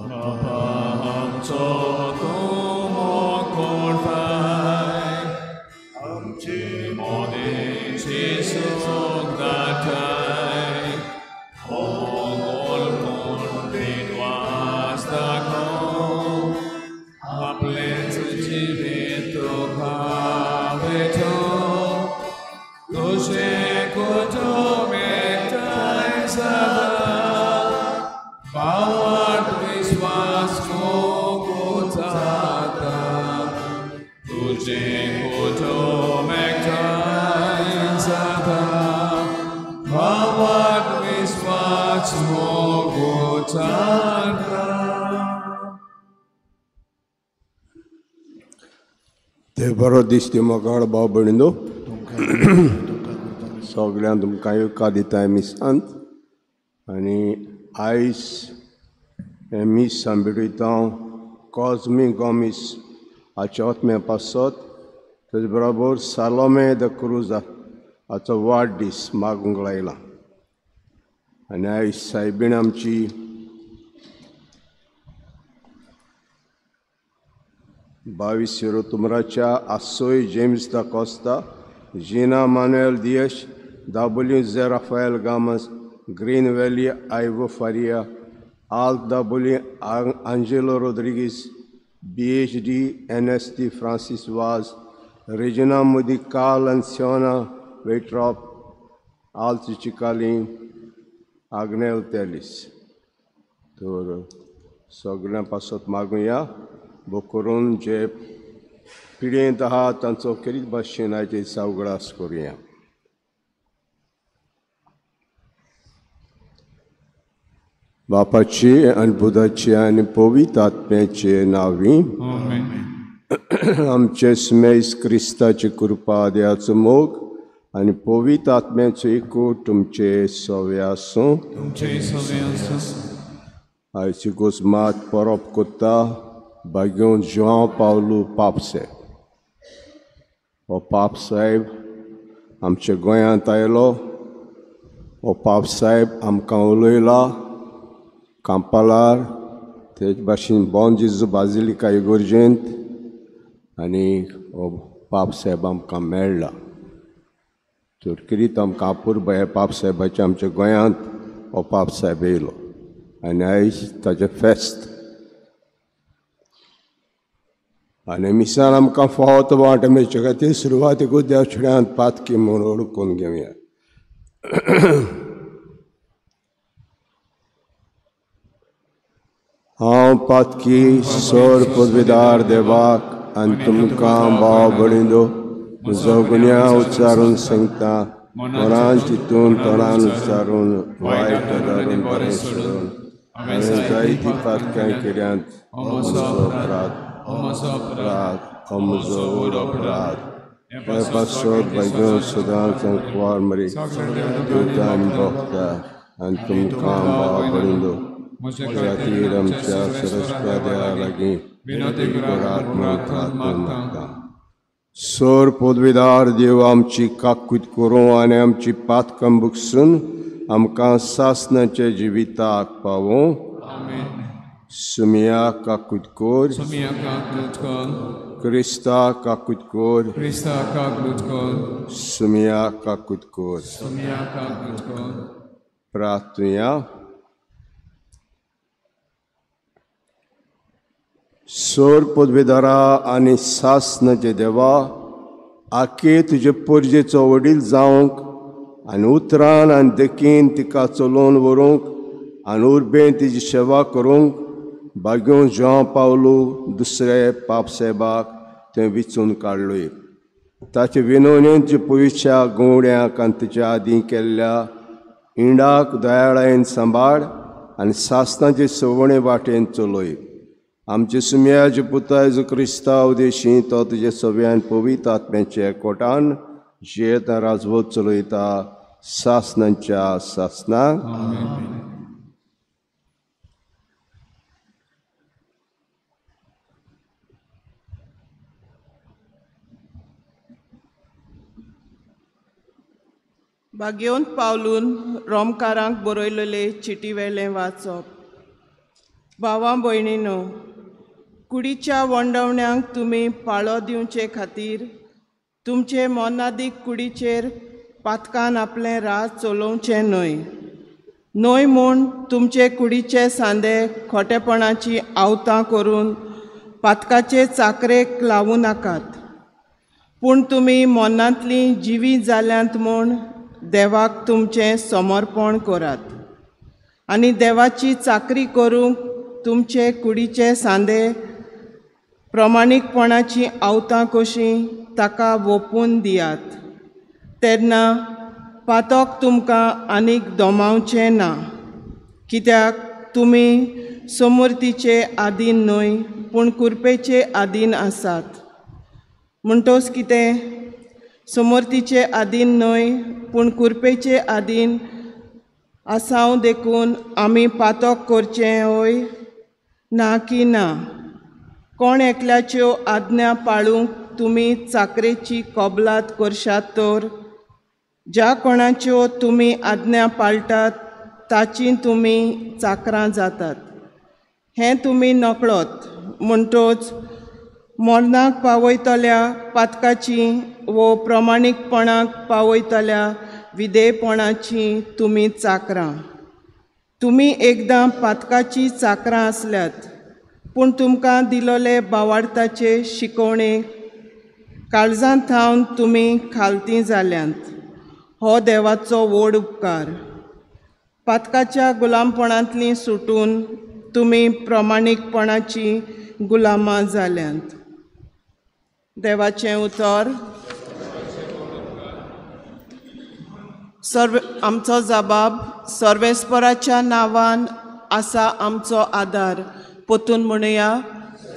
बापा आमचो तूं मोग करताय, आमचे मदें जेजूक धाडटाय. मोगोल म्हूण विद्वास दाखोवंक आपलेंच जिवीत तुका भेटोवंक, तुजें कुटुंब एकठांय जाता, भावार्थ विस्वास मोग उचारता. तुजें कुटुंब एकठांय जाता, भावार्थ विस्वास मोग उचारता. ते बरो दीस ती मोगाळ भाव भयणीनो, सगळ्यांक तुमकां येवकार दिता मिसांत. आनी आयज हें मीस आमी भेटयता कॉजमी गोमीस हाच्या ओतम्या पासत, तेज बरोबर सालोमे the क्रूज हाचो वाडदीस मागूंक लायला. आनी आयज सायबीण आमची 22 तुमराच्या आसोय James da Costa, Gina Manuel Dias, W J Rafael Gomes, Green Valley Ivo Faria, Alt W Angelo Rodrigues, BHD NST Francis Vaz, Regina Modi Carl आनी सियोना वेट्रॉप, आल्त चिकाली, आग्नेल तेलीस. तर सगळ्यां पासत मागुया बो करून जे पिडेंत आहा तांचो खेरीत भाशेन आयचे दिसा उगडास करुया. बापाची आनी बुधाची आनी पवित्र आत्म्याचे नांवी आमचे स्मेस क्रिस्ताची कृपा, देवाचो मोग आनी पवित्र आत्म्याचो एकूट तुमचे सवे आसूं. तुमचे सवे आसूं. आयची गोजमात परब कोत्ता बाग्योन जुआंव पावलू पापसाहेब. हो पापसाहेब आमच्या गोंयांत आयलो. हो पापसाहेब आमकां उलयला कांपालार, तेच भाशेन बॉन जेजू बाजिलिका इगोर्जेंत, आनी हो पापसाहेब आमकां मेळ्ळा. तर किरीत आमकां अपुरबाय पापसाहेबाच्या आमच्या गोंयांत हो पापसाहेब येयलो आनी आयज ताचें फेस्त. आनी मिसान आमकां फावो तो वांटो मेळचे खातीर सुरवातीकूच देव छड्यांत पातकी म्हूण ओळखून घेवया. हांव पातकी सोर पदवीदार देवाक आनी तुमकां भाव भयणींनो म्हजो गुन्यांव उच्चारून सांगता, मनान चिंतून तोंडान उच्चारून वायट धरून बरें सोडून हांवें जायतीं पातकां केल्यांत. म्हजो अपराध, अपराध, हो म्हजो व्हड अपराध. हे पासत भाग्योन सदांच कुवार मरी दुतान भोगता आनी तुमकां भाव भयणींनो म्हज्या खातीर आमच्या सरस्पत्या देवा लागीं करात म्हूण प्रार्थना मागता. सोर पदवीदार देव आमची काकूत करूं आनी आमची पातकां बुकसून आमकां सासणाच्या जिविताक पावों. सुमिया काकूत कोर, क्रिस्ता काकूत कोर, सुमिया काकूत कोर. प्रार्थुया. सोर पदवीदारा आनी सासणाचे देवा, आखे तुजे परजेचो वडील जावंक आनी उतरान आनी देखीन तिका चलोवन व्हरूंक आनी उर्बेन तिजी सेवा करूंक बाग्योन जुआंव पावलू दुसरे पापसाहेबाक तें विचून काडलोय. ताचे विनवणेन तुजे पयश्या गवड्यांक आनी तुज्या आदीं केल्ल्या इंडाक दयाळायेन सांबाळ आनी सासणाचे सवणे वाटेन चलय. आमचे सुमयाचे पुता जेजू क्रिस्ता उदेशी तो तुजे सव्यान पवित्र आत्म्याच्या एकवटान जियेता राजवट चलयता सासणाच्या सासणाक. भाग्योंत पावलून रोमकारांक बरयलेले चिटी वेलें वाचप. भावां भयणीनो, कुडीच्या वंडवण्यांक तुमी पाळो दिवचे खातीर तुमचे मोनादीक कुडीचेर पातकान आपलें राज चलोवचें न्हय. न्हय म्हूण तुमचे कुडीचे सांदे खोटेपणाची आवतां करून पातकाचे चाकरेक लावूं नाकात, पूण तुमी मनांतलीं जिवीं जाल्यांत म्हूण देवाक तुमचें समर्पण करात आनी देवाची चाकरी करूंक तुमचे कुडीचे सांदे प्रमाणीकपणाची आवतां कशीं ताका वोपून दियात. तेन्ना पातक तुमकां आनीक दमावचें ना, कित्याक तुमी समूर्तीचे आदीन न्हय पूण कुरपेचे आदीन आसात. म्हणटोच कितें? समूर्तीचे आदीन न्हय पूण कुरपेचे आदीन आसाव देखून आमी पातक करचें हय? ना की ना. कोण एकल्याच्यो आज्ञा पाळूंक तुमी चाकरेची कबलात करशात तर ज्या कोणाच्यो तुमी आज्ञा पाळटात ताची तुमी चाकरां जातात हें तुमी नकळत. म्हणटोच मरणाक पावयतल्या पातकाची वो प्रमाणीकपणाक पावयतल्या विधेयपणाची तुमी चाकरां. तुमी एकदां पातकाची चाकरां आसल्यात, पूण तुमकां दिलोले बावार्थाचे शिकोवणेक काळजांत थावन तुमी खालती जाल्यांत. हो देवाचो व्हड उपकार. पातकाच्या गुलामपणांतली सुटून तुमी प्रमाणीकपणाची गुलामां जाल्यांत. देवाचें उतर. सर्व आमचो जबाब सर्वेस्पराच्या नांवान आसा आमचो आदार. पोतून म्हणुया,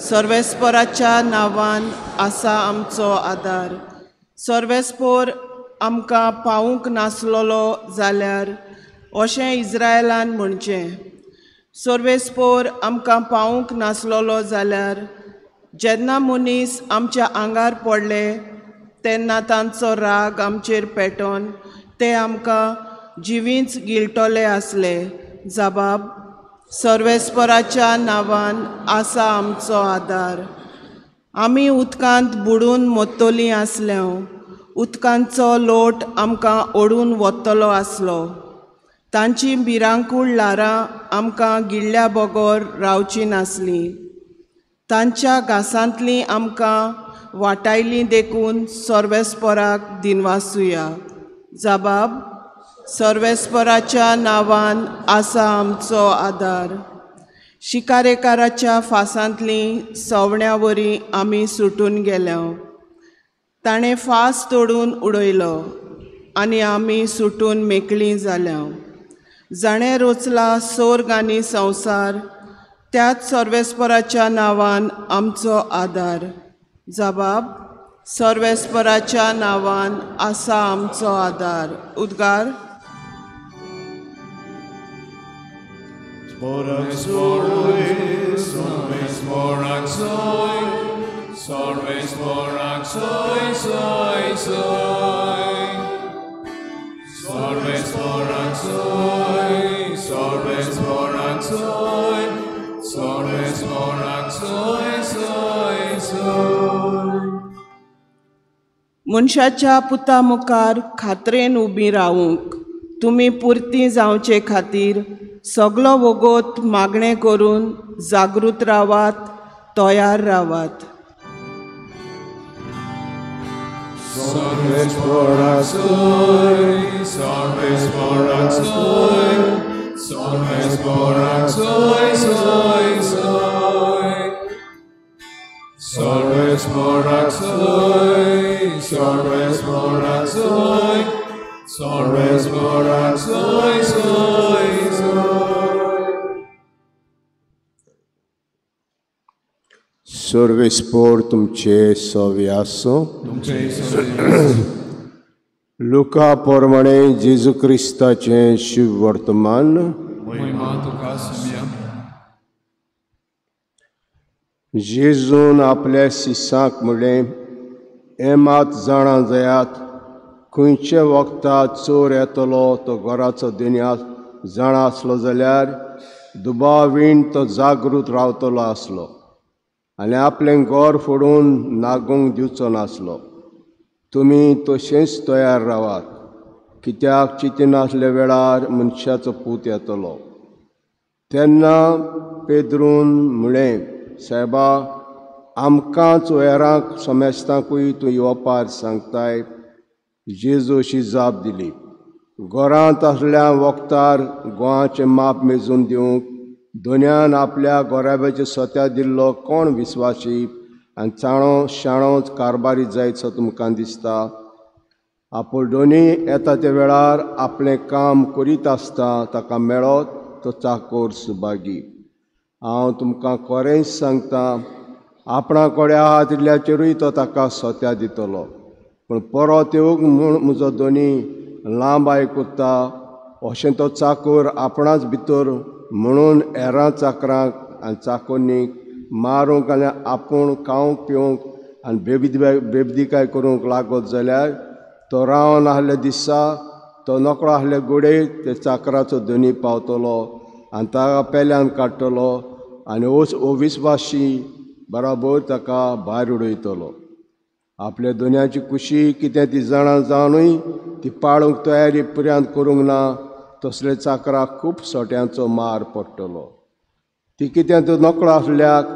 सर्वेस्पराच्या नांवान आसा आमचो आदार. सर्वेस्पोर आमकां पावूंक नासलोलो जाल्यार अशें इज्रायलान म्हणचें, सर्वेस्पोर आमकां पावूंक नासलोलो जाल्यार जेन्ना मनीस आमच्या आंगार पडले तेन्ना तांचो राग आमचेर पेटोवन ते आमकां जिवींच गिळटले आसले. जबाब सर्वेस्पराच्या नांवान आसा आमचो आदार. आमी उदकांत बुडून मोत्तोलीं आसल्या, उदकांचो लोट आमकां ओडून वतलो आसलो. तांची भिरांकूळ ल्हारां आमकां गिळ्ळ्या बगर रावचीं नासलीं. तांच्या घासांतलीं आमकां वाटायलीं देखून सर्वेस्पराक दिनवासुया. जबाब सर्वेस्पराच्या नांवान आसा आमचो आदार. शिकारेकाराच्या फासांतलीं सवण्या वरी आमी सुटून गेल्या. ताणें फास तोडून उडयलो आनी आमी सुटून मेकळीं जाल्या. जाणें रचला सोर्ग आनी संवसार त्याच सर्वेस्पराच्या नांवान आमचो आदार. जबाब सर्वेस्पराच्या नांवान आसा आमचो आदार. उद्गार. मनशाच्या पुता मुखार खात्रेन उबी रावूंक तुमी पुरती जावचे खातीर सगलो वोगोत मागणें करून जागृत रावात, तयार रावात. सर्वेस्पोर तुमचे सवे आसूं. लुका प्रमाणे जेजू क्रिस्ताचें शुभ वर्तमान. जेजून आपल्या शिसांक म्हणलें, हें मात जाणा जायात, खंयच्या वखता चोर येतलो तो घराचो दनया जाणा आसलो जाल्यार दुबावीण तो जागृत रावतलो आसलो आनी आपलें घर फोडून नागूंक दिवचो नासलो. तुमी तशेंच तयार रावात, कित्याक चिंतिनासल्या वेळार मनशाचो पूत येतलो. तेन्ना पेद्रून म्हळें, सायबा, आमकांच हेरांक समेस्तांकूय तूं येवपार सांगताय. जेजू अशी जाप दिली, घरांत आसल्या वखदार गोवाचें माप मेजून दिवंक दोनयान आपल्या गोराब्याचे सोत्या दिल्लो कोण विस्वाशी आनी चाणो शाणो कारबारी जायचो तुमकां दिसता? आपूण दोनी येता त्या वेळार आपलें काम करीत आसता ताका मेळत तो चाकोर सुभागी. हांव तुमकां खरेंच सांगता, आपणा कडेन आहा तितल्याचेरूय तो ताका सोत्या दितलो. पूण परत येवंक म्हूण म्हजो दोनी लांब आयकता अशें तो चाकोर आपणाच भितर म्हणून हेरां चाकरांक आनी चाकोन्नीक मारूंक आनी आपूण खावंक पिवंक आनी बेबदिकाय करूंक लागत जाल्यार तो रावन आहल्या दिसा तो नकळो आहले गोडे ते चाकराचो धनी पावतलो आनी ताका पेल्यान काडटलो आनी अविस्वाशी बराबर ताका भायर उडयतलो. आपल्या दोनयाची कुशी कितें ती जाणा जावनूय ती पाळूंक तयारी पर्यंत करूंक ना तसले चाकराक खूब सोट्यांचो मार पडटलो. ती कितें तो नकळो आसल्याक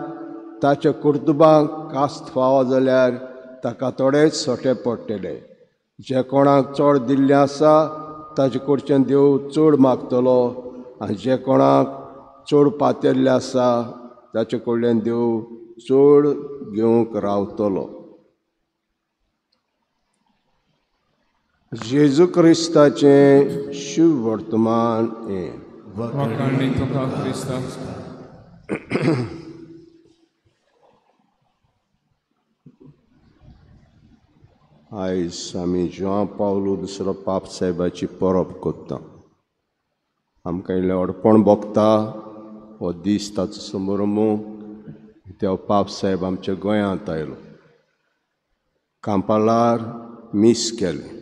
ताच्या कर्तुबांक कास्त फावो जाल्यार ताका थोडेच सोटे पडटले. जे कोणाक चड दिल्लें आसा ताचे कडच्यान देव चड मागतलो आनी जे कोणाक चड पातेल्लें आसा ताचे कडल्यान देव चड घेवंक रावतलो. जेजू क्रिस्ताचें शुभ वर्तमान हें. आयज आमी जुआंव पावलू दुसरो पाप साहेबाची परब करता. आमकां इल्लें अडपण भोगता हो दीस ताचो समारंभ. त्या पाप साहेब आमच्या गोंयांत आयलो, कांपालार मीस केलें.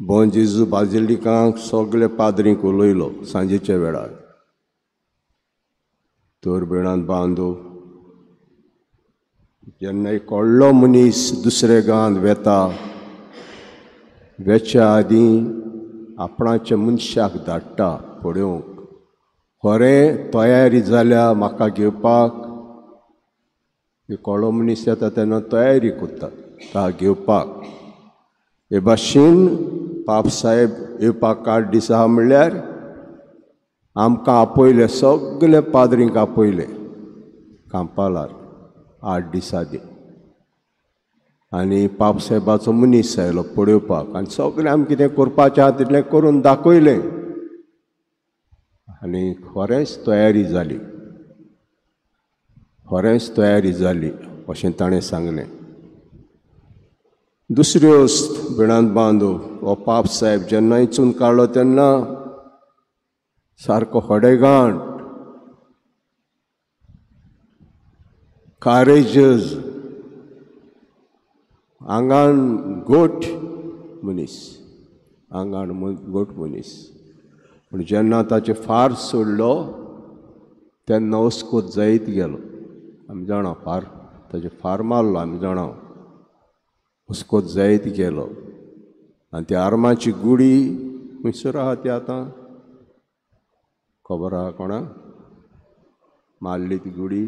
बों जेजू बाजिलिकांक सगळे पाद्रींक उलयलो सांजेच्या वेळार. तर बेणांत बांदू जेन्ना एक व्हडलो मनीस दुसऱ्या गांवांत वेता, वेच्या आदीं आपणाच्या मनशाक धाडटा पळोवंक, खरें तयारी जाल्या म्हाका घेवपाक. एक व्हडलो मनीस येता तेन्ना तयारी करता ताका घेवपाक. हे भाशेन पाप साहेब येवपाक 8 दीस आहा म्हणल्यार आमकां आपयले, सगळे पाद्रींक आपयले कांपालार 8 दीस आदीं. आनी पाप साहेबाचो मनीस आयलो पळोवपाक आनी सगळें आमी कितें करपाचें आहा तितलें करून दाखयलें आनी खरेंच तयारी जाली, खरेंच तयारी जाली अशें ताणें सांगलें. दुसरी वस्त बेणांत बांदू, हो पाप साहेब जेन्ना इचून काडलो तेन्ना सारको हडेगांठ, कारेजस, आंगान गोट मनीस, आंगान गोट मनीस. पूण जेन्ना ताचे फार सोडलो तेन्ना अस्कोत जायत गेलो. आमी जाणा फार ताचे फार मारलो, आमी जाणा अस्कोत जायत गेलो. आनी त्या आर्माची गुडी खंयसर आहा ती आतां खबर आहा कोणा? मारली ती गुडी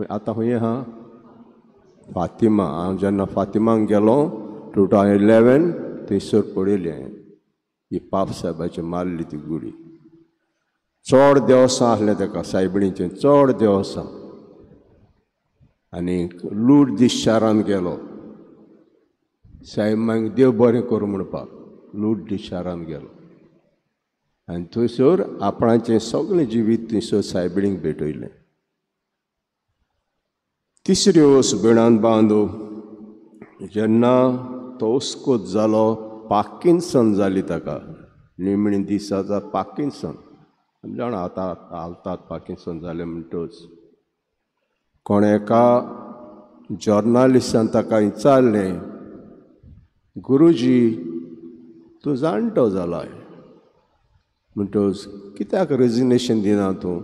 आतां खंय आहा? फातिमा. हांव जेन्ना फातिमाक गेलो 2011 थंयसर पळयली हांवें ही पाप साहेबाची मारली ती गुडी. चड देवसां आसलें ताका, सायबिणीचें चड देवसां. आनी लूट दीस शारांत गेलो, सायब मागीर देव बरें करूं म्हणपाक लूट दीस शारांत गेलो आनी थंयसर आपणाचें सगळें जिवीत थंयसर सायबिणीक भेटयलें. तिसरी वस्त बेणांत बांदू, जेन्ना तो अस्कोत जालो पाकिन्सन जाली ताका. निमणी दिसाचा पाकिन्सन, आमी जाणा आतां हालतात पाकिन्सन जालें म्हणटच. कोण एका जर्नालिस्टान ताका विचारलें, गुरुजी तूं जाणटो जालाय, म्हणटकच कित्याक रेजिग्नेशन दिना तूं,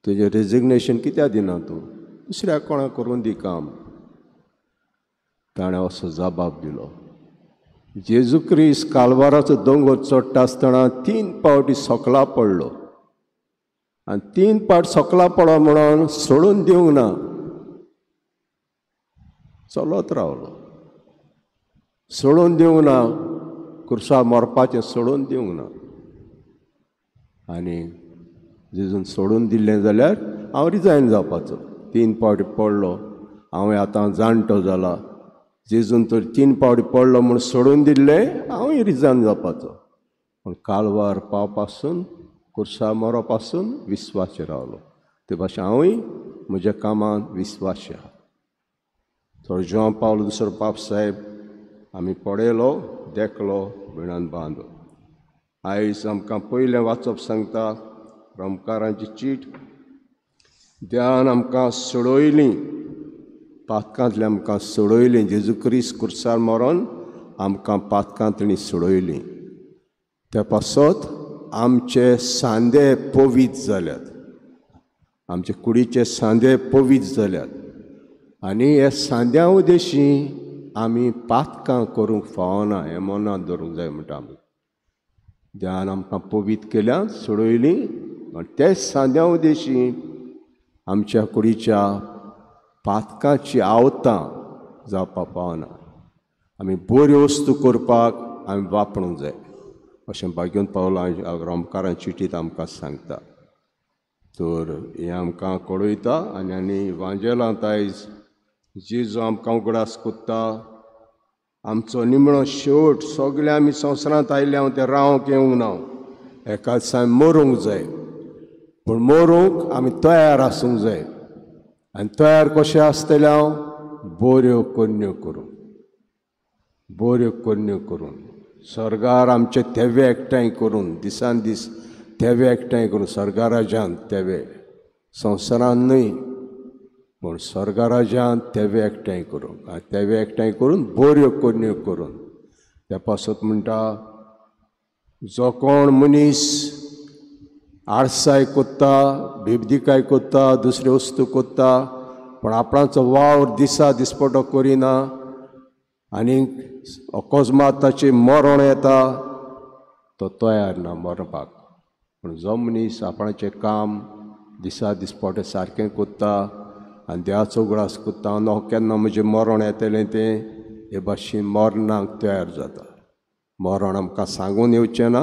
तुजें रेजिग्नेशन कित्याक दिना तूं, दुसऱ्या कोणाक करून दी काम. ताणें असो जबाब दिलो, जेजू क्रिस्त कालवाराचो दोंगर चडटा आसतना 3 फावटी सोकला पडलो आनी 3 फावट सोकला पडलो म्हणून सोडून दिवंक ना, चलत रावलो, सोडून दिवंक ना, कुर्सा मरपाचें सोडून दिवंक ना. आनी जेजून सोडून दिल्लें जाल्यार हांव रिजायन जावपाचो. 3 फावटी पडलो, हांव आतां जाणटो जाला, जेजून तर 3 फावटी पडलो म्हूण सोडून दिल्लें, हांवूय रिजायन जावपाचो. पूण कालवार पावपासून कुर्सा मरोपासून विस्वासी रावलो. ते भाशेन हांवूय म्हज्या कामांत विस्वासी आहा. थोडो जुआंव पावलो दुसरो पाप साहेब आमी पळयलो, देखलो, बिणान बांदलो. आयज आमकां पयलें वाचप सांगता रोमकारांची चीट. देवान आमकां सोडयलीं, पातकांतली आमकां सोडयलीं. जेजू क्रिस्त कुर्सार मरोन आमकां पातकांतली सोडयलीं. त्या पासत आमचे सांदे पवीत जाल्यात, आमचे कुडीचे सांदे पवीत जाल्यात. आनी ह्या सांद्या उदेशी आमी पातकां करूंक फावना हें मनांत दवरूंक जाय म्हणटा आमी. देवान आमकां पवीत केल्या, सोडयलीं, आनी तेच सांद्या उदेशी आमच्या कुडीच्या पातकाची आवतां जावपाक पावना. आमी बऱ्यो वस्तू करपाक आमी वापरूंक जाय अशें भाग्योन पावलां रोमकारां चिटींत आमकां सांगता. तर हें आमकां कळयता. आनी आनी वांजेलांत आयज जेजू आमकां उगडास कोत्ता, आमचो निमणो शेवट. सगळे आमी संवसारांत आयले हांव तें रावंक येवंक ना, एका दिसा मरूंक जाय. पूण मरूंक आमी तयार आसूंक जाय. आनी तयार कशें आसतलें हांव, बऱ्यो करण्यो करूं, बऱ्यो करण्यो करून सर्गार आमचे थेवे एकठांय करून, दिसान दीस थेवे एकठांय करून, सर्गाराज्यान थेवे, संवसारान न्हय पूण सर्गाराज्यान थेवे एकठांय करून, आनी थेवे एकठांय करून बऱ्यो करण्यो करून. त्या पासत म्हणटा, जो कोण मनीस आळसाय कोत्ता, बेबदिकाय कोत्ता, दुसऱ्यो वस्तू कोत्ता, पूण आपणाचो वावर दिसा दिसपटो करिना आनी अकस्मात ताचें मरण येता, तो तयार ना मरपाक. पूण जो मनीस आपणाचें काम दिसा दिसपटें सारकें कोत्ता आनी देवाचो उगडास कोत्ता, नो केन्ना म्हजें मरण येतलें तें, हे भाशेन मरणाक तयार जाता. मरण आमकां सांगून येवचें ना,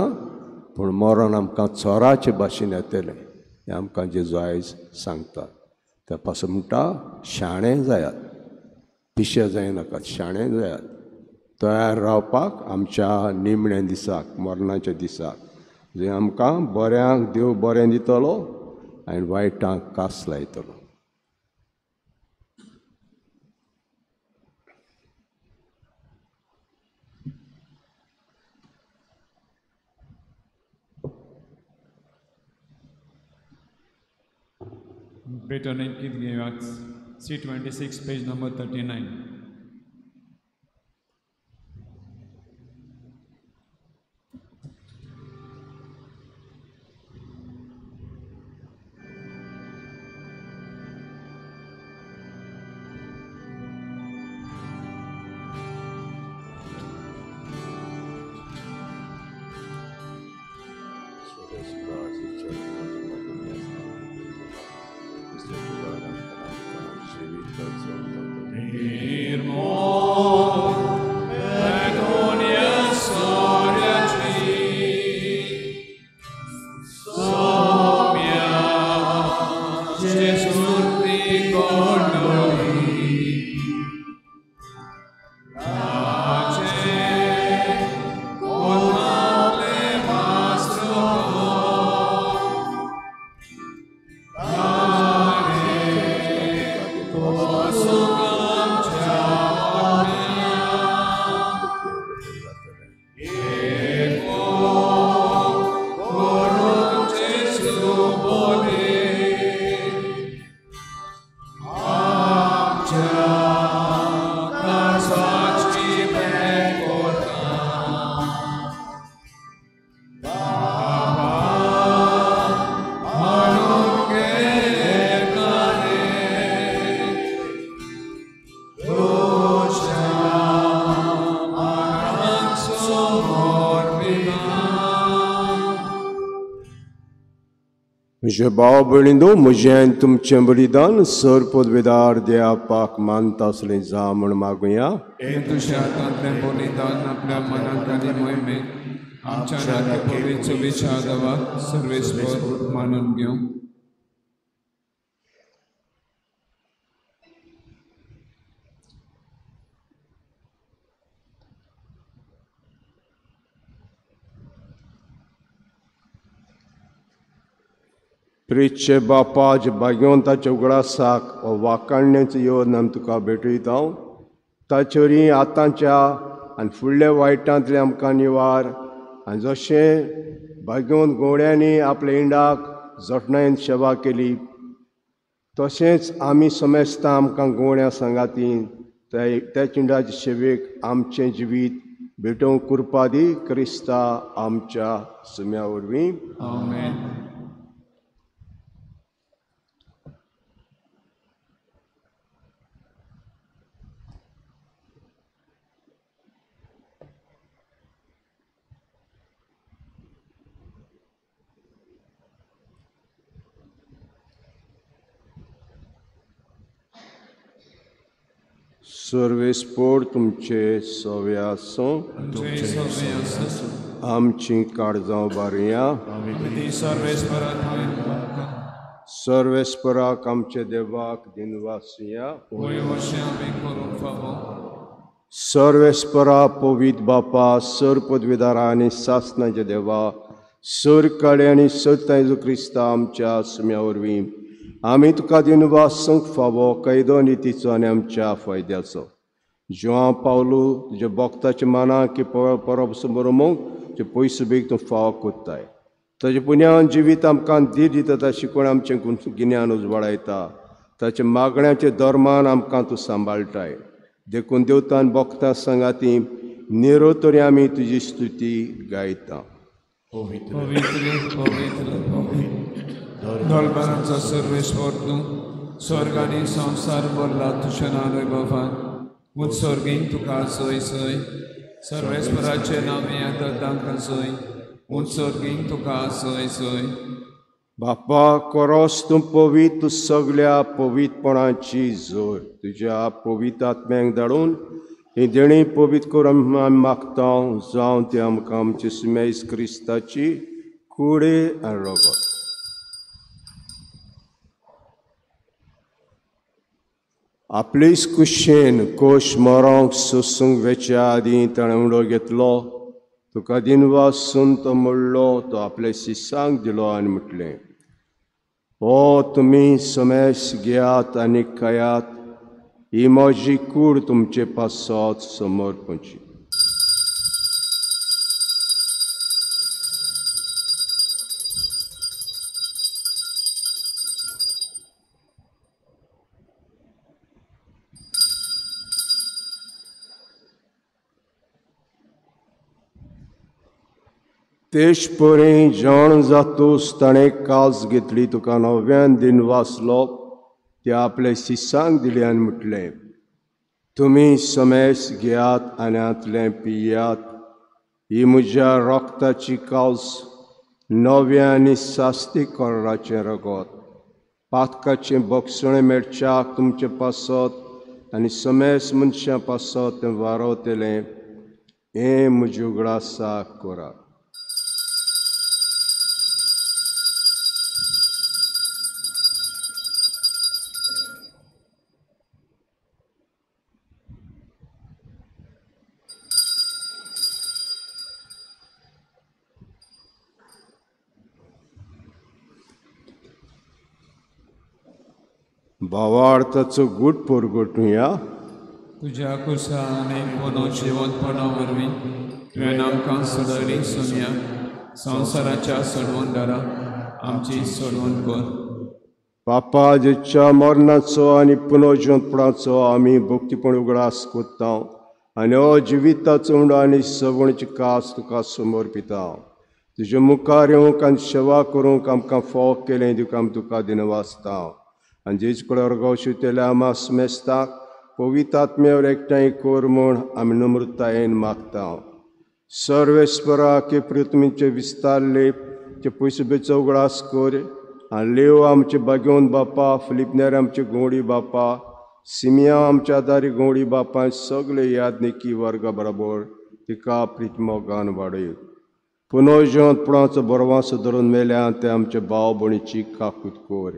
पूण मरण आमकां चोराचे भाशेन येतलें हें आमकां जेजू आयज सांगता. त्या पासून म्हणटा, शाणे जायात, पिशे जायनाकात, शाणे जायात, तयार रावपाक आमच्या निमण्या दिसाक, मरणाच्या दिसाक, जंय आमकां बऱ्यांक देव बरें दितलो आनी वायटांक कास लायतलो. Britannic गीत घेवयात, C26 page number 39. म्हजे भाव भयणींनो, म्हजें आनी तुमचें बलिदान सर पदवेदार देवाक मानता आसलें जावं म्हूण मागुया. हें तुज्या हातांतलें बलिदान आपल्या मनाक आनी मोहिमेक आमच्या नाते पवित्र विचार देवाक सर्वेस्पर मानून घेवं. प्रिचे बापा, जे भाग्यवंताच्या उगडासाक हो वाकाणण्याचो येवन आमी तुका भेटयता, ताचे वरवीं आतांच्या आनी फुडल्या वायटांतले आमकां निवार आनी जशें भाग्यवंत घोड्यांनी आपल्या इंडाक जतनायेन सेवा केली तशेंच आमी समेस्तां आमकां गोवण्या सांगाती त्या चिंडाचे सेवेक आमचें जिवीत भेटोवंक कुरपा दी क्रिस्ता आमच्या सुम्या वरवीं. आमेन. सर्वेस्पोर तुमचे सवे आसूं, आमची काळजां बारया. सर्वेस्पराक आमचे देवाक दिनवासया. सर्वेस्परा पवित्र बापा, सर पदवीदारा आनी सासनाचे देवा, सर काळे आनी सत्य जेजू क्रिस्ता आमच्या सुम्या वरवीं आमी तुका दिनवासूंक फावो कैदो नितीचो आनी आमच्या फायद्याचो. जुआं पावलू तुज्या भक्ताच्या मानाक की परब समरोमूंक तुजे पयसो बेग तूं फावो कोत्ताय. ताजे पुण्यान जिवीत आमकां धीर दिता, ताचें शिकवण आमचें गिन्यान उजवाडायता, ताच्या मागण्याचे धर्मान आमकां तूं सांबाळटाय. देखून देवतान भक्ता सांगाती निरो तरी आमी तुजी स्तुती गायता. पवित्र पवित्र दळबारांचो सर्वेस्पर तूं स्वर्ग आनी संवसार भरला तुज्या नांव वैभवान. उत्सर्गीन तुका सोय सोय सर्वेस्पराचें नांव येता तांकां सोय. उत्सर्गीन तुका सोय सोय. बापा कोरोस तूं पवित्र, तूं सगल्या पवित्रपणाची जोर. तुज्या पवित्र आत्म्यांक धाडून ही देणी पवित्र करून आमी मागता, जावं ती आमकां आमची सुमेस क्रिस्ताची कुडे आनी रगत. आपलेच कुशेन कोश मरोंक सोसूंक वेच्या आदीं ताणें उडो घेतलो, तुका दिनवासून तो मोडलो, तो आपल्या शिसांक दिलो आनी म्हटलें, ओ तुमी समेस घेयात आनी खायात, ही म्हजी कूड तुमचे पासत समर्पणची. तेच परी जेवण जातूच ताणें कास घेतली, तुका नव्यान दिन वाचलो, ते आपले शिसांक दिले आनी म्हटलें, तुमी समेस घेयात आनी हांतलें पियात, ही म्हज्या रक्ताची कास, नव्या आनी सास्ती कोराचें रगत, पातकाचें बक्षणें मेळच्याक तुमचे पासत आनी समेस मनशां पासत तें वारवतलें, हें म्हज्या उगडासाक करात. भावार्थाचो गूट परगटुया. तुज्या कुसा आनी पुनो जिवंतपणा वरवीं तुवें आमकां सोडयली सोमया, संवसाराच्या सोडवणदारा आमची सोडवण कर. बापा, जेच्या मरणाचो आनी पुनर्जिवंतपणाचो आमी भक्तीपण उगडास कोत्ता आनी हो जिविताचो उंडो आनी सवणची कास तुका समर्पिता. तुज्या मुखार येवंक आनी सेवा करूंक आमकां फावो केलें तुका आमी तुका दिनवासता. आनी जेज कडेन अर्गाव शिवतल्या आमा समेस्ताक पवित्र आत्म्यावर एकठांय कर म्हूण आमी नम्रतायेन मागता. सर्वेस्परा की पृथ्वीचे विस्तारले ते पयसुबेचो उगडास कर आनी लेव आमचे बागेवन बापा, फिलिपनेर आमचे गोंडी बापा, सिमिया आमच्या आदारी गोंडी बापा, सगळे यादनिकी वर्गा बरोबर तिका प्रितमोगान वाडय. पुनोजन पुणाचो बरवासो धरून मेल्या ते आमचे भाव भयणीची काकूत कोर.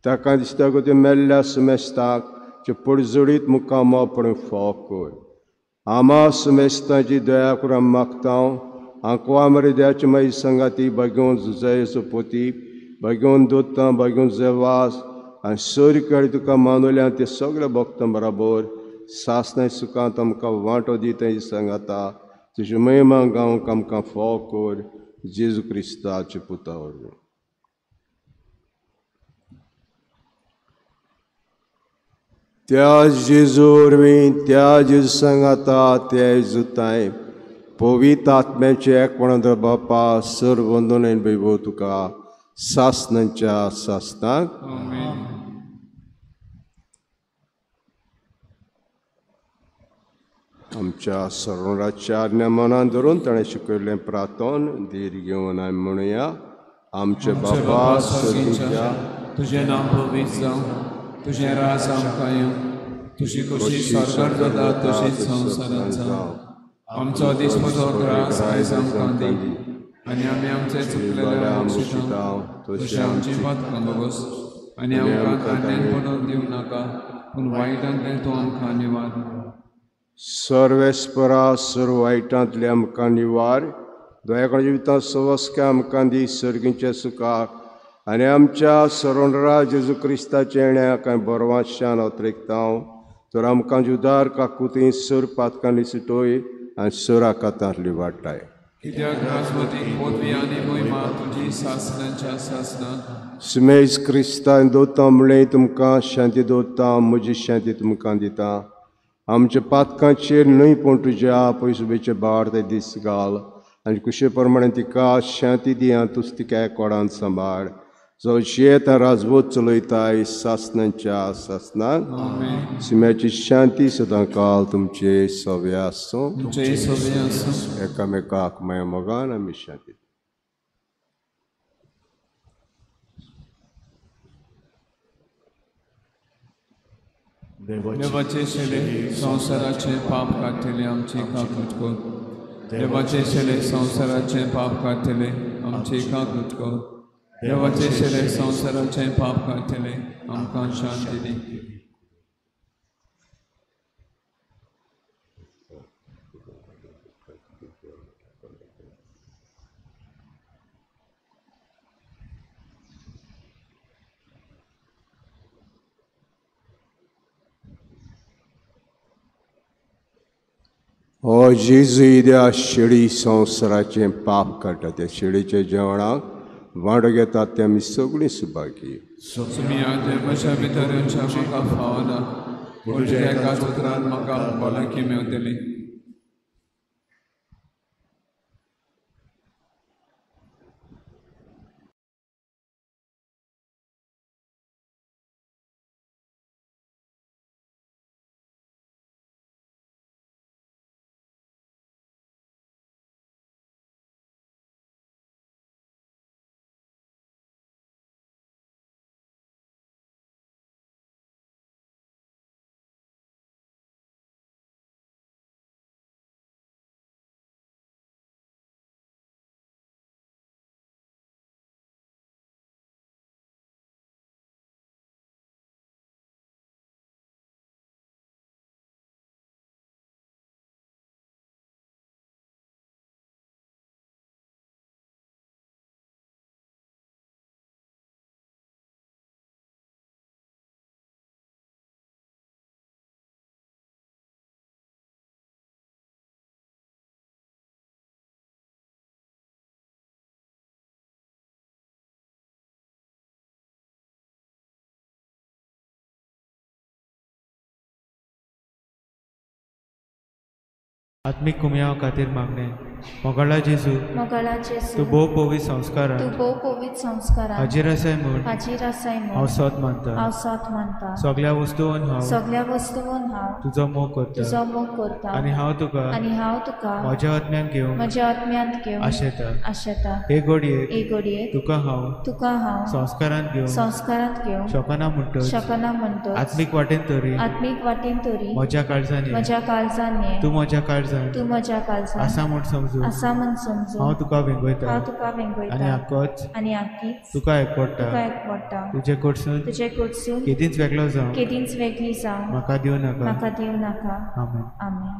ताका दिसता गो ते मेल्ल्या सुमेस्ताक जे पडजडीत मुखामो पण फोव कोर. आमा सुमेस्ताची दया करून आमी मागता. आंकवा मरे द्याचे मागीर संगाती बागेवन जुजायचो पोती, बागेवन दोतां, बागेवन जेवास आनी सरी कडेन तुका मानवल्या ते सगळे भक्तां बराबर सासणाय सुखांत आमकां वांटो दिता सांगाता. तुजी महिमा गावंक आमकां फोव कोर, जेजू क्रिस्ताचे पुता वरवीं. त्या जेजू वरवीं, त्या जेजू सांगाता, त्या जेजूताय पवित्र आत्म्याचे एकपणांत बापा सर वंदन वैभव तुका सासणाच्या सासणाक. आमच्या सर्वराच्या आज्ञा मनान धरून ताणें शिकयल्लें प्रार्थन धीर घेवन आमी म्हणुया. आमचे बापा स्वर्गीच्या, तुजें नांव पवित्र जावं, तुजें राज आमकां येवं, तुजी खोशी स्वर्गार जाता तशीच संवसारांत जावं. आमचो दिसपटो ग्रास आयज आमकां दी आनी आमी आमचे चुकलेले बक्षिता तशें आमची पातकां भोगोस आनी आमकां तांड्यान पडोवन दिवं नाका, पूण वायटांतलें तूं आमकां निवार. सर्वेस्परा सर्व वायटांतले आमकां निवार, दयाकण जिवितांत सवस्काय आमकां दी सर्गींच्या सुखाक आनी आमच्या सरोणरा जेजू क्रिस्ताच्या येण्या कांय बरवाशान अत्रेकता तर आमकां जुदार काकुती सर पातकांनी सुटोय आनी सर आकातांतली वाडटाय. कित्याक राजवटी पदवी आनी महिमा तुजी सासणाच्या सासणाक. सुमेज क्रिस्तान दवरता म्हणलें तुमकां शांती दवरता, म्हजी शांती तुमकां दिता. आमच्या पातकांचेर न्हय पूण तुज्या पयसुबेचे भार ते दीस घाल आनी कुशे प्रमाणे तिका शांती दी आनी तूं तिका कोडान सांबाळ. जो शेत राजवत चलयताय सासणाच्या सासणाक. शिम्याची शांती सदां काल तुमचे सवे आसूं. एकामेकाक माया मोगान आमी शांती. देवाचे शेले संवसाराचे पाप काडटले आमची काकूट कर. देवाचे शेले संवसाराचे पाप काडटले आमची काकूट कर. देवाचे शेले संवसाराचे पाप काडटले आमकां शांती दी. हो जेजू त्या शेळी संवसाराचें पाप काडटा, त्या शेळीच्या जेवणाक वांटो घेतात ते आमी सगळीं सुभागी. तुमी म्हज्या भितर येवच्या म्हाका फावना, पूण तुज्या एकाच उतरान म्हाका भलायकी मेवतली. आत्मीक कुमयाव खातीर मागणें. मोगाळा जेजू, मोगाळा जेजू, तूं भोव पवित्र संस्कारान, तूं भोव पवित्र संस्कारान हाजीर आसाय म्हूण, हाजीर आसाय म्हूण हांव सोद मानता, हांव सोद मानता। सगळ्या वस्तून हांव, सगळ्या वस्तून हांव तुजो मोग करता, तुजो मोग करता आनी हांव तुका, आनी हांव तुका म्हज्या आत्म्यान घेवन, म्हज्या आत्म्यांत घेवन आशेता, आशेता। हे घडयेक, हे घडयेक तुका हांव, तुका हांव संस्कारांत घेवन, संस्कारांत घेवन शकना म्हणटच, शकना म्हणटच आत्मीक वाटेन तरी, आत्मीक वाटेन तरी म्हज्या काळजान, म्हज्या काळजान ये, तूं म्हज्या काळजान, तूं म्हज्या काळजान आसा म्हूण समजून, आसा म्हूण समजून हांव तुका वेंगयता, हांव तुका वेंगयता आनी आकोच, आनी आकीच तुका एकवडटा, तुका एकवडटा। तुजे कडसून, तुजे कडसून केदींच वेगळो जावं, केदींच वेगळी जावं म्हाका दिवं नाका, म्हाका दिवं नाका। आमेन। आमेन।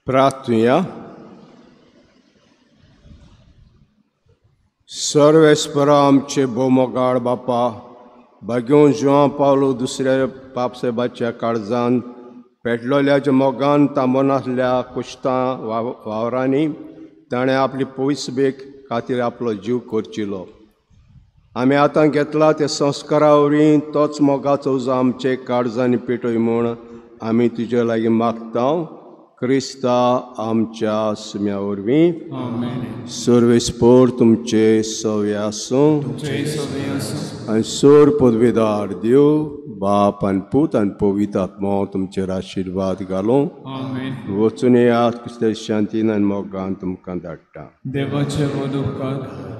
प्रार्थुया। सर्वेस्परा आमचे भोवमोगाळ बापा, भाग्योन जुआं पावलो दुसऱ्या पापसाहेबाच्या काळजान पेटलोल्याच्या मोगान तांबनासल्या कुश्तां वावरांनी ताणें आपली पयसबेक खातीर आपलो जीव करचिलो. आमी आतां घेतला ते संस्कारा वरवीं तोच मोगाचो उजो आमचे काळजांनी पेटय म्हूण आमी तुजे लागीं मागता क्रिस्ता आमच्या सुम्या वरवीं. सर्वेस्पोर तुमचे सवे आसूं आनी सोर पदवेदार देव बाप आनी पूत आनी पवित्र आत्मो तुमचेर आशिर्वाद घालूं. वचून येयात क्रिस्ताच्या शांतीन आनी मोगान तुमकां धाडटा. देवाचे व्हड उपकार.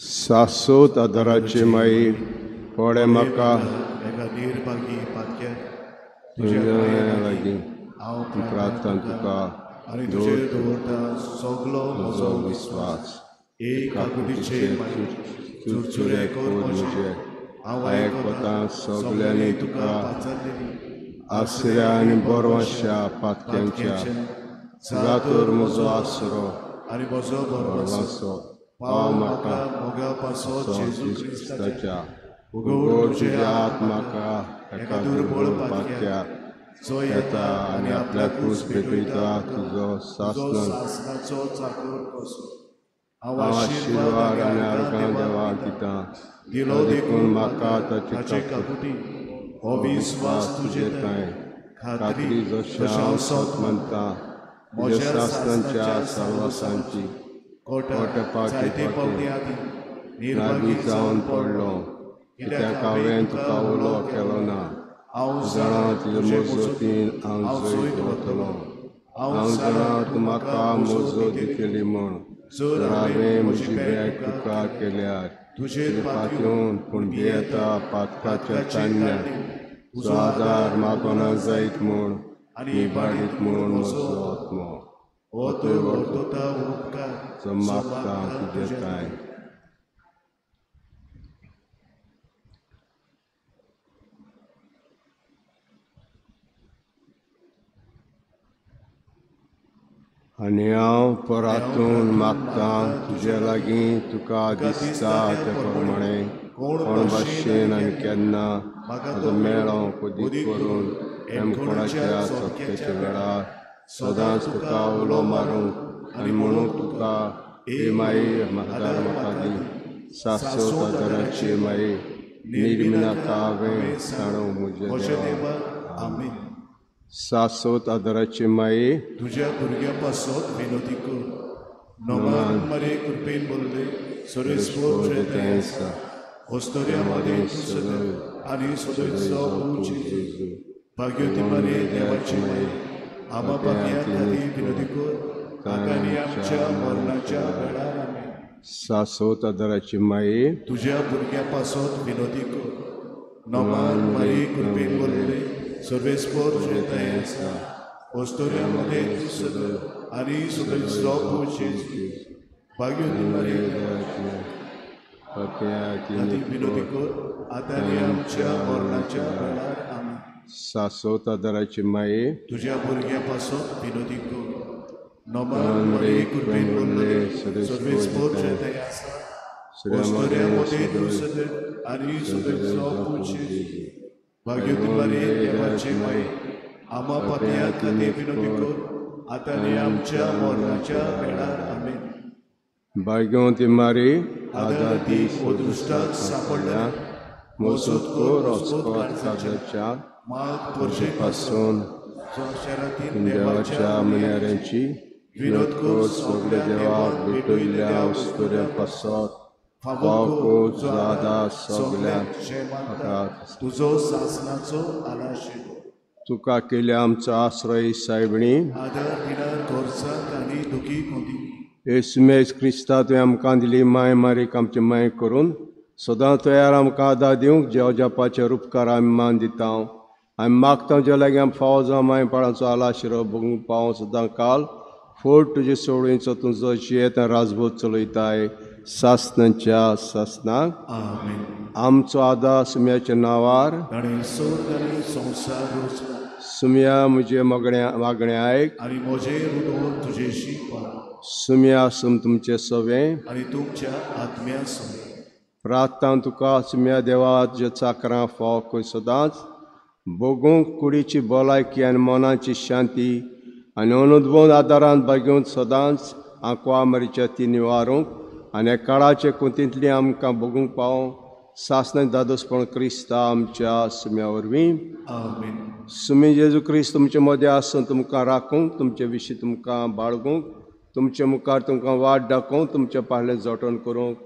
सासोत आदाराचे माई पडे म्हाका एका निर्भागी पातक्याक तुज्या लागीं हांव प्रार्थना तुका आनी तुजेर दवरता सगलो म्हजो विस्वास. एक काकुटीचेर माई चुरचुरे कर म्हजे हांव आयकता सगल्यांनी तुका पाचारलेली आसऱ्या आनी बरवांशा पातक्यांच्या तुका तर म्हजो आसरो आनी म्हजो बरवांसो पाव म्हाका मोगा पासो जेजू क्रिस्ताच्या उगड तुज्या आत्माका एका दुर्बळ पातक्याक जो येता आनी आपल्या क्रूस भेटयता तुजो सासनाचो चाकर कसो. हांव आशिर्वाद आनी आर्गां देवाक दिता दिलो देखून म्हाका ताचे काकुटी हो विस्वास तुजे थंय खात्री जशें हांव सत मानता म्हज्या सासनाच्या साल्वासांची कोटा जायते पावटी आदी निर्भागी जावन पडलो कित्याक हांवें तुका उलो केलो ना. हांव जाणा तुजे मजतीन हांव जैत वतलो. हांव जाणा तूं म्हाका मजत दितली म्हूण जर जर हांवें म्हजी बॅग तुका केल्यार तुजेर पातयेवन पूण भियेता पातकाच्या तान्या तुजो आदार मागोना जायत म्हूण आनी इबाडीत म्हूण म्हजो आत्मो हो तर वर्तता उपकार जो मागता तुजे थांय. आनी हांव परातून मागता तुजे लागीं तुका दिसता ते प्रमाणे कोण भाशेन आनी केन्ना म्हजो मेळो कोदीक करून हेमकोणाच्या चोपक्याच्या वेळार सदांच तुका उलो मारूंक आनी म्हणूंक तुका हे माई आदार म्हाका दी. सासोत आदाराची माई निर्मिनाका हांवें सांडू म्हजें देवा. आमेन. सासोत आदाराची माई तुज्या भुरग्या पासत विनोदी कर. नमान मरे कृपेन बोलले सर्वेस्पोर अस्तोऱ्या मदें तूं सदैव आनी सदैव जेजू. भाग्यवती मरे देवाची माई आमा पापयां खातीर विनोदी कर आतां आनी आमच्या मरणाच्या वेळार. आमेन. सासोत आदाराची माई तुज्या भुरग्या पासत विनोदी कर. नमान मरे कृपेन बोलले सर्वेस्पोर अस्तोऱ्या मदें तूं सदैव आनी सदैव जेजू. भाग्यवती मरे खातीर विनोदी कर आतां आनी आमच्या मरणाच्या वेळार. आमेन. सासोत आदाराची माई तुज्या भुरग्या पासत विनोदी कर. नमान मरे कृपेन बोलले सर्वेस्पोर अस्तोऱ्या मदें तूं सदैव आनी सदैव जेजू. भाग्यवती मरे देवाची माई आमा पापयां खातीर विनोदी कर आतां आनी आमच्या मरणाच्या वेळार. आमेन. भाग्यवती मारी आदार दी अदृश्टाक सांपडल्या मोसोत कर अस्कोत कागदाच्या माग पोरशे पासून संवसारातील देवाच्या मन्याऱ्यांची विनोद कर सगल्या देवाक भेटयल्ल्या अस्तोऱ्या पासत फावो कर आदार सगल्या तुजो सासनाचो आलाशिरो. तुका केल्या आमचो आश्रय सायबणी आदार दिणार गरजाक आनी दुखी मोदी येसू क्रिस्ता तुवें आमकां दिली माय मारीक आमची माय करून सदां तयार आमकां आदार दिवंक जेव रुपकार आमी मान दिता. आमी मागता जे लागीं आमी फावो जावं माय पाळांचो आलाशिरो भोगूंक पावो सदां काल फोट तुजे सोडणीचो तुजो जियेत राजबोध चलयताय सासनाच्या सासनाक. आमेन. आमचो आदार सुम्याच्या नांवार ताणें सोद आनी संवसार रचलो. सुम्या म्हजें मागणें आयक आनी म्हजें रुदोन तुजेशी पाव. सुम्या सुम तुमचें सवें आनी तुमच्या आत्म्या सवें. प्रार्थना तुका सुम्या देवा तुज्या चाकरां फाव खंय सदांच भोगूंक कुडीची भलायकी आनी मनाची शांती आनी अनुद्बोध आदारान बागेवन सदांच आंकवा मरीच्या ती निवारूंक आनी काळाचे कुंतींतली आमकां भोगूंक पावों सासणां दादोसपण क्रिस्ता आमच्या सुम्या वरवीं. आमेन. सुमी जेजू क्रिस्त तुमचे मदें आसून तुमकां राखूंक, तुमचे विशीं तुमकां बाळगूंक, तुमचे मुखार तुमकां वाट दाखोवंक, तुमचें पाहलें जटण करूंक,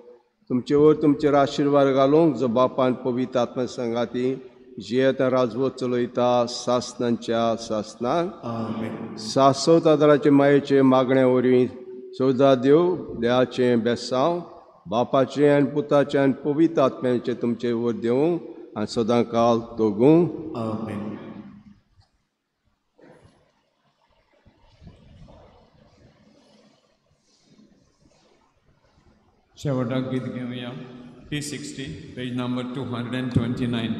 तुमचे वयर तुमचेर आशिर्वाद घालूंक, जो बापान पवित्र आत्मा सांगाती जियेता राजवत चलयता सासणांच्या सासणांक. आमेन. सासवत आदाराचे मायेचे मागणे वरवीं चवदा देव देवाचें बेसांव बापाचें आनी पुताचें आनी पवित्र आत्म्याचें तुमचे वयर देवूं आनी सदां काल तोगूं. आमेन. शेवटाक गीत घेवया P60 page number 229.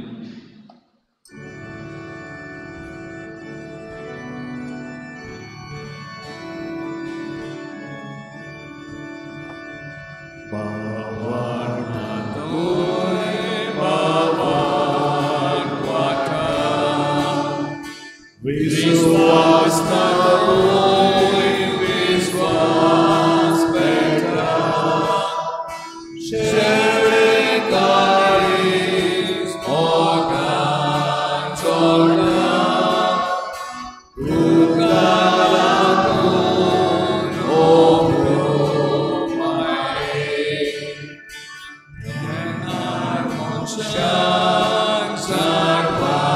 Sarpa